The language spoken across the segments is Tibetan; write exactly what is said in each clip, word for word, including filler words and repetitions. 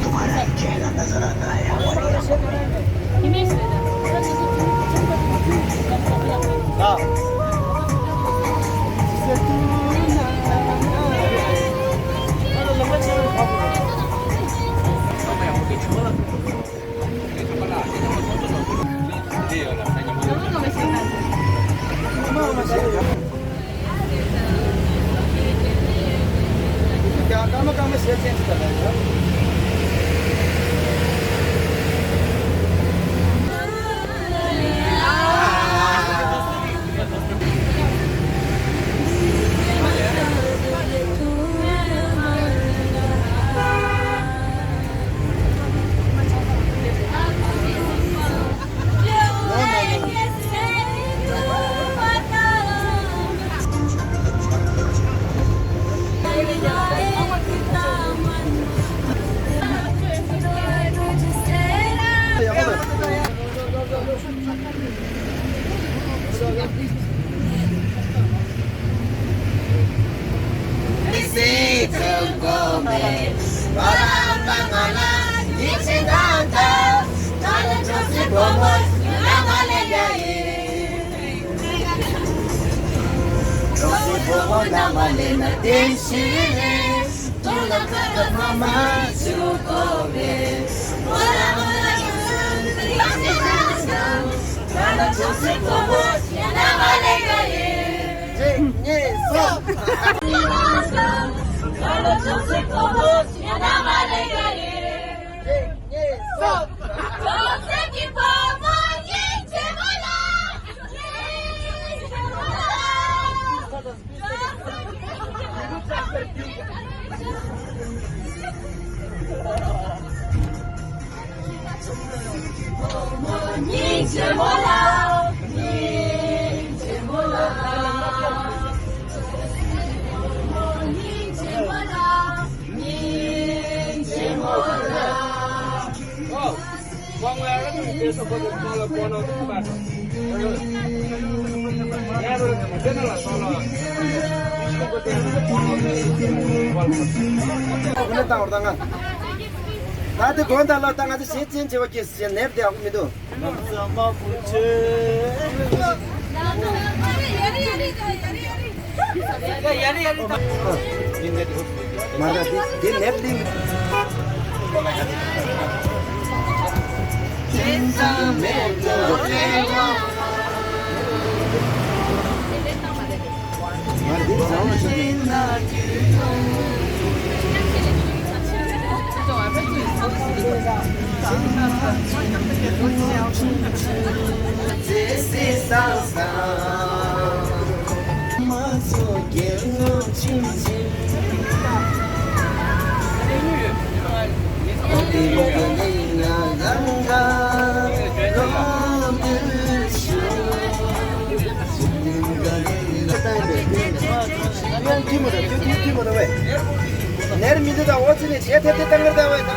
तुम्हारा चेहरा नजर आता है। གཅིག་གཉིས་གསུམ། གཅིག་གཉིས་གསུམ། སྙིང་རྗེ་མོ་ལ། སྙིང་རྗེ་མོ་ལ། སྙིང་རྗེ་མོ་ལ། སྙིང་རྗེ་མོ་ལ། ད་དེ་དགོན་དང་ལ་ད་ང་ཚོ་ཞེ་ཅན་བྱེད་པ་སྐྱེས་ཟེར་ནེབ་དེ་ཨ་ཁུ་མི་འདུག་མ་ར་དེ་དེ་ནེབ་ལིང་། ནེར་མི་འདུག་ད་འོ་ཙི་ནས་བྱས་ཐེབས་ཏེ་བཏང་གར་བཏང་བས་ད།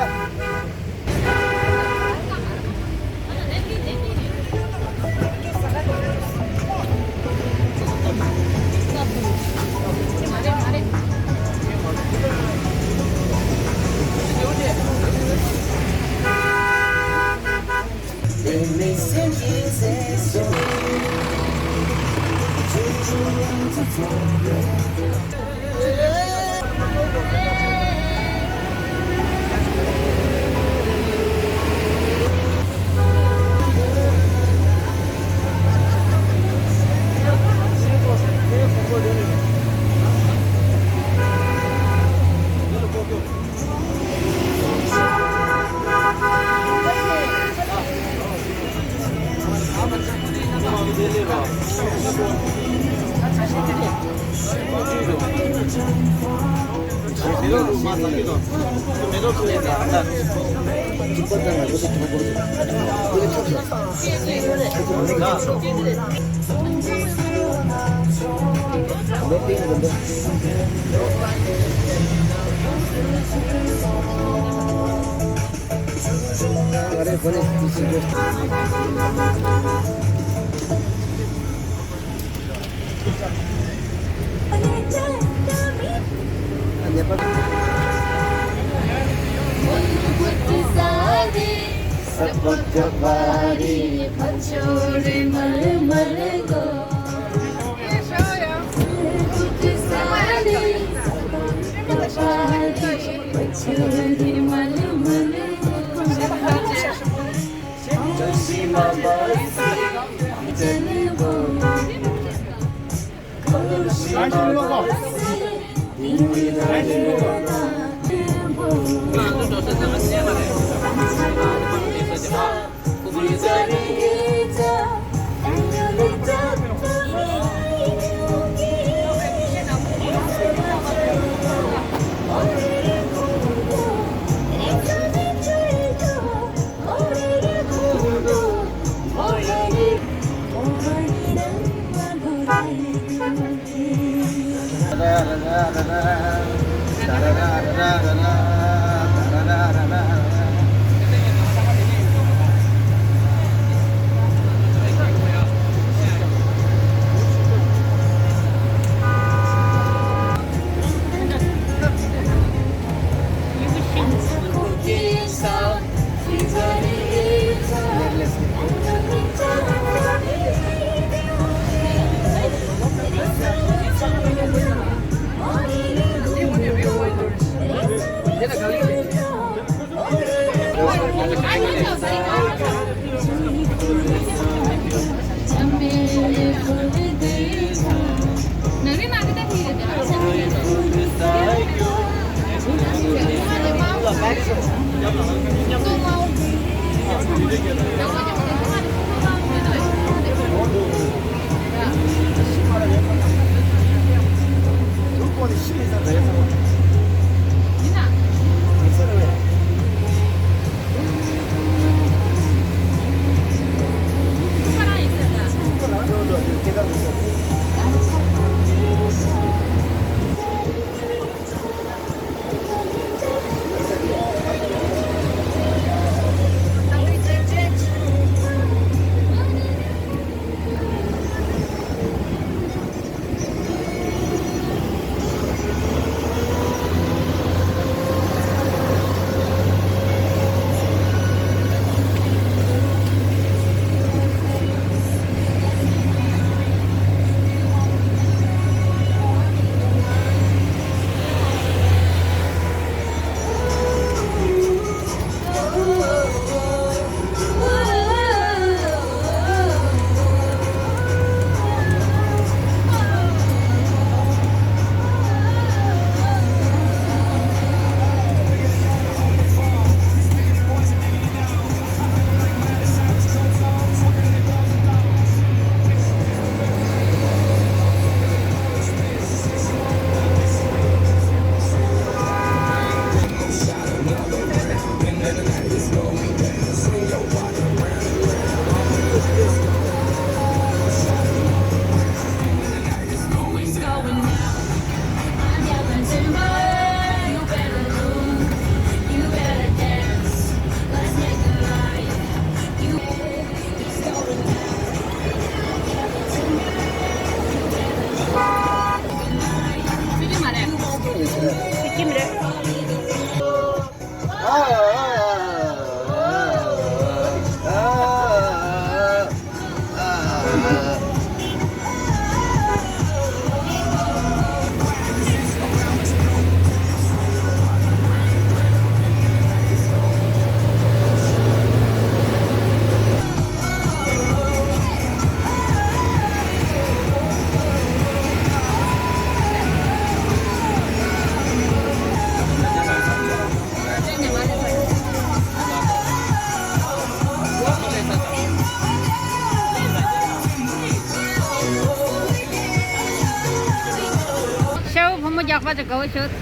ཤ་བོ་ཕོ་མོ་རྒྱག་པ་ཅིག་དགའ་བོ་ཤོད།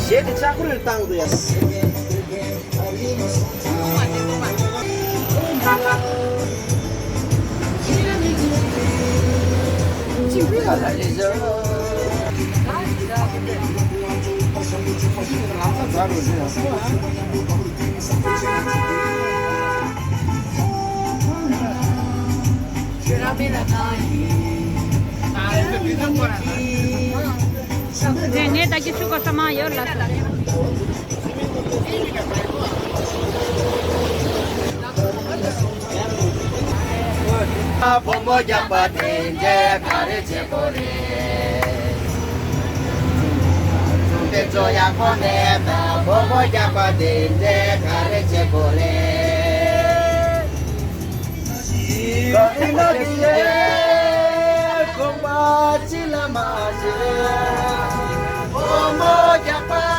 གཞས་དེ་ལྕགས་པོ་རེ་བཏང་འདུག་ཡ། ངས་ད་གི་ཚུགས་ཀ་ས་མ་ཡོད་ལ། བུ་མོ་རྒྱག་པ་དེ་འདྲ་ག་རེ་བྱེད་དགོས་རེད། དེ་ཚོ་ཡག་པོ་མེད་ད། བུ་མོ་རྒྱག་པ་དེ་འདྲ་ག་རེ་བྱེད་དགོས་རེད། ག་རེ་ན་དེ་ཡེ་གོམ་པ་ཅི་ལ་མ་བྱེད། བུ་མོ་རྒྱག་པ་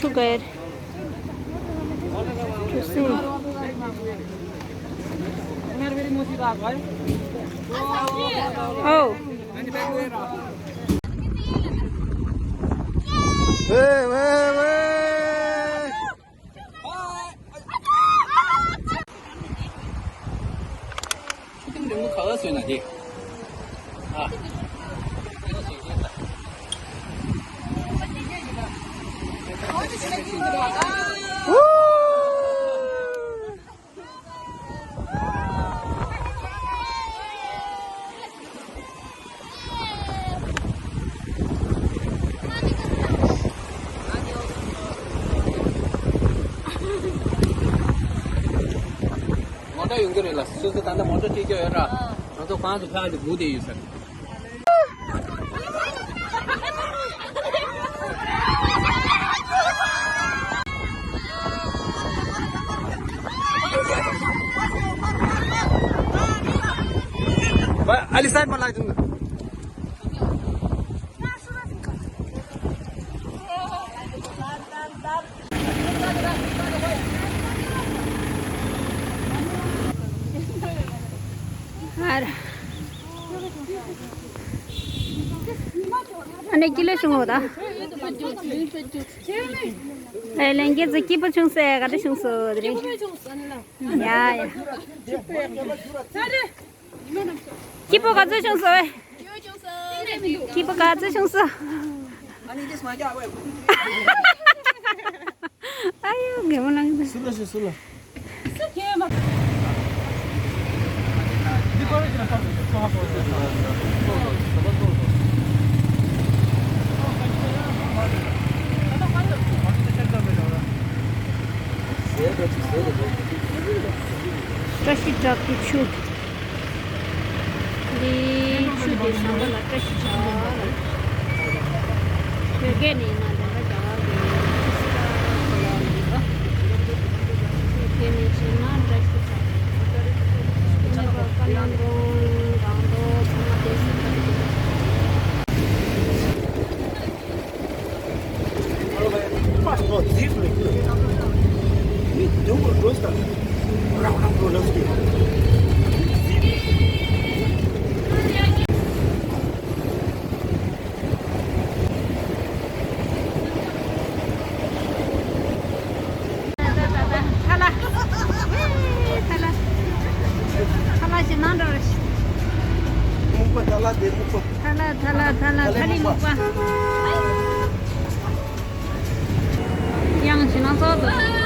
Sugar. Juicy. Oh. Hey, hey, hey. ཆུ་ཐིགས་རིང་མོ་ག་བ་བཟོས་ན་དེ། ཨ། མོ་ཊ་ཡོང་གི་རེད་ལ། སོ་སོ་ད་ལྟ་མོ་ཊ་ཁྲིད་ཀྱི་ཡོད་ར། ང་ཚོ་གང་དུ་ཕྱག་ཅིག་སྒུག་བསྡད་ཡོད་ཟེར། ཨ་ལི་སའིན་མ་ལགས་དུང་། ཨ་ར། ཨ་ནི་ཀི་ལོ་བྱུང་བ་ད། ཨེ་ལན་གྱི་ཙི་སྐྱིད་པོ་བྱུང་སེ་ག་དེ་བྱུང་སོ་དེ་རེད། ཡ་ཡ། སྐྱིད་པོ་ག་ཚོད་བྱུང་སོང་བས། སྐྱིད་པོ་ག་ཚོད་བྱུང་སོང་། ཨ་ཡོ་རྒན་མོ་ལངས་ད། སུ་ལ་ཞིག་སུ་ལ། བཀྲ་ཤིས་བྲག་གི་ཆུ། འདི་ཆུ་དེ་ཟམ་པ་ལ་བཀྲ་ཤིས་བྱ་བ་ལ། བོད་སྐད་ནས་ཡིན་ན་འདི་འདྲ་བྱ་བ་གི་ཆུ་སི་ཀ་གོ་ལ་འདི་གོ། དེ་ནས་བྱས་ན་བཀྲ་ཤིས་བྱ་བ། ཀ་ནན་རོང་སྒང་ཏོག་ཚང་མ་བསྡད་ཟིན་པ་འདུག་ཐ་ལ། ཐ་ལ། ཐ་ལ་ཞིག་ནང་འགྲོ་རེ། སྨུག་པ་ཐ་ལ་དེ་སྨུག་པ། ཐ་ལ་ཐ་ལ་ཐ་ལ་ཐ་ལི་སྨུག་པ། དབྱངས་ཞིག་ནང་ཚོགས་འདུག་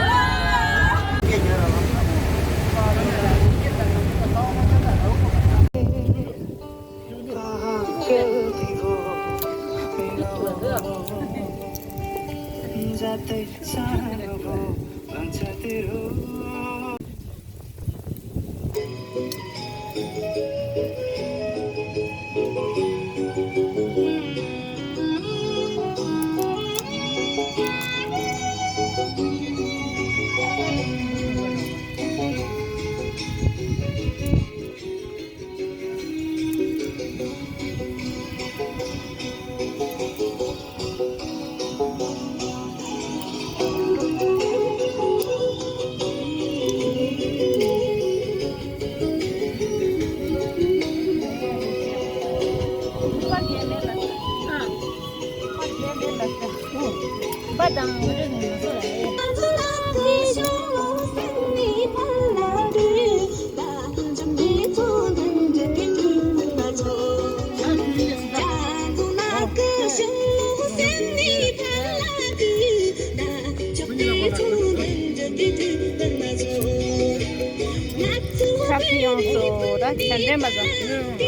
ཆབ་ཡོངས་སུ་ར་ཆ་འདྲེན་མ་ཟ། ད་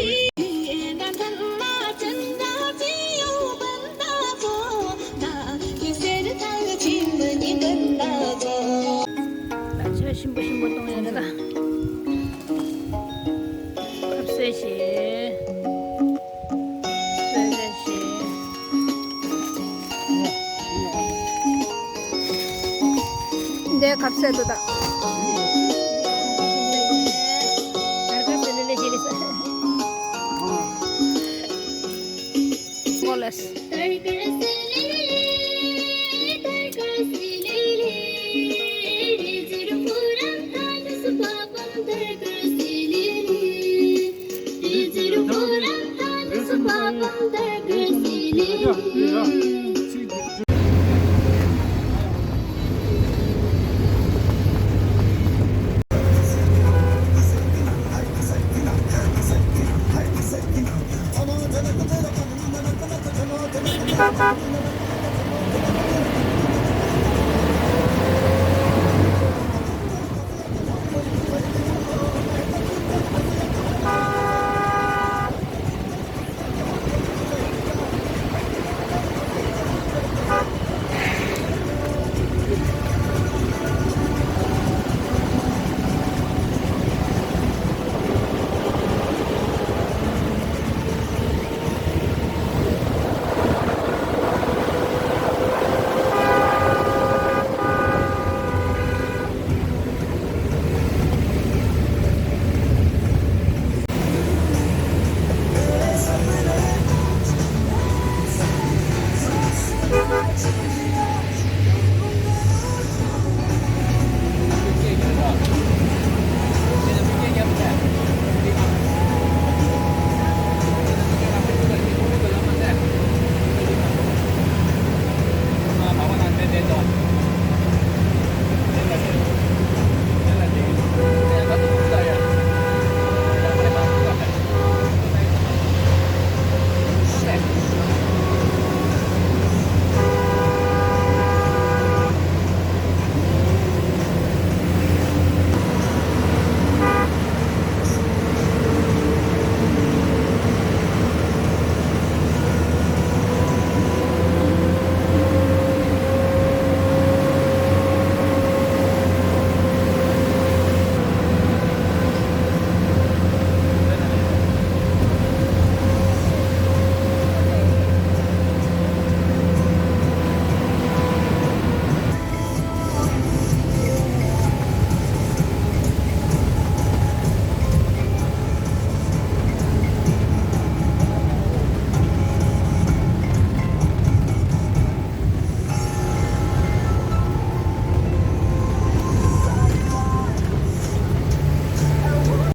ཆ་ཞིམ་པོ་ཞིམ་པོ་གཏོང་ཡ་རེད་ལ། ཁབ་ས་ འདི་ཁ་ཟས་དུ་ད། ཀོ་ལེས།